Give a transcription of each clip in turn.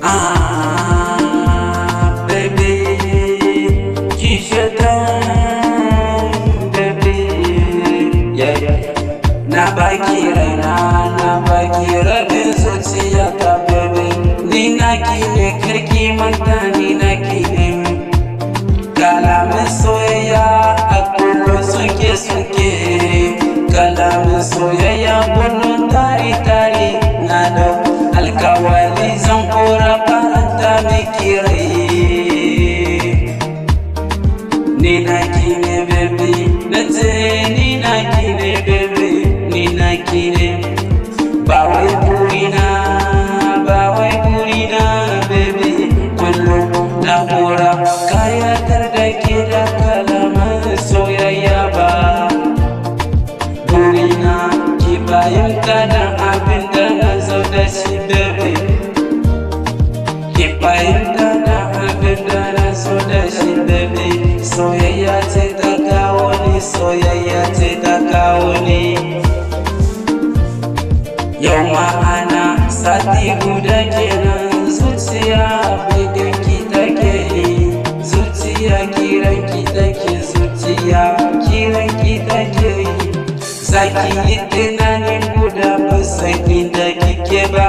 Ah, baby, je t'aime, baby, yeah. Na baki raina, na baki rabin zuciya ta, baby. Ni naki ne, karki manta, ni naki ne. Kalamin soyayya a kullum suke suke. Kalamin soyayya kullum tari tari. Na dau alkawali zan kora faranta miki rai. Ni naki ne, baby, na ce ni naki ne, baby, ni naki ne. Ba wai burina, ba wai burina, baby, kullum na hora kayatar da ke da kalaman soyayya ba. Burina ki fahimta da abin da na zo da shi, baby. Ki fahimta da abin da na zo da shi, baby. Soyayya ce ta kawo ni, soyayya ce ta kawo ni. Yau ma'ana sati guda kenan, zuciya beganki take yi, zuciya kiranki take, zuciya kiranki take yi. Zaki yi tunanin guda ba san inda kike ba,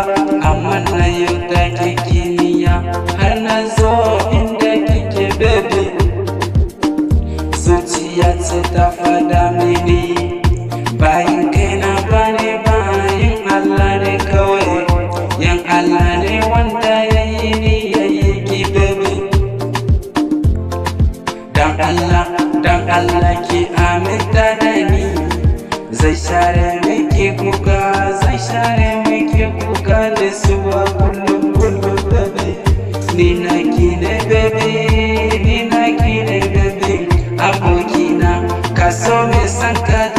amma na yau take kiniya har na zo inda kike, baby. Zuciya ce ta fada mini, bayin kaina bane, bayin Allah ne kawai. Yan Allah ne wanda ya yi ni ya yi ki, baby. Dan Allah, dan Allah, ki aminta da ni. Zai share miki kuka, zai share miki kuka da suwa kullum kullum, baby. Ni naki ne, baby, ni naki ne, baby. Abokina, ka so me san ka.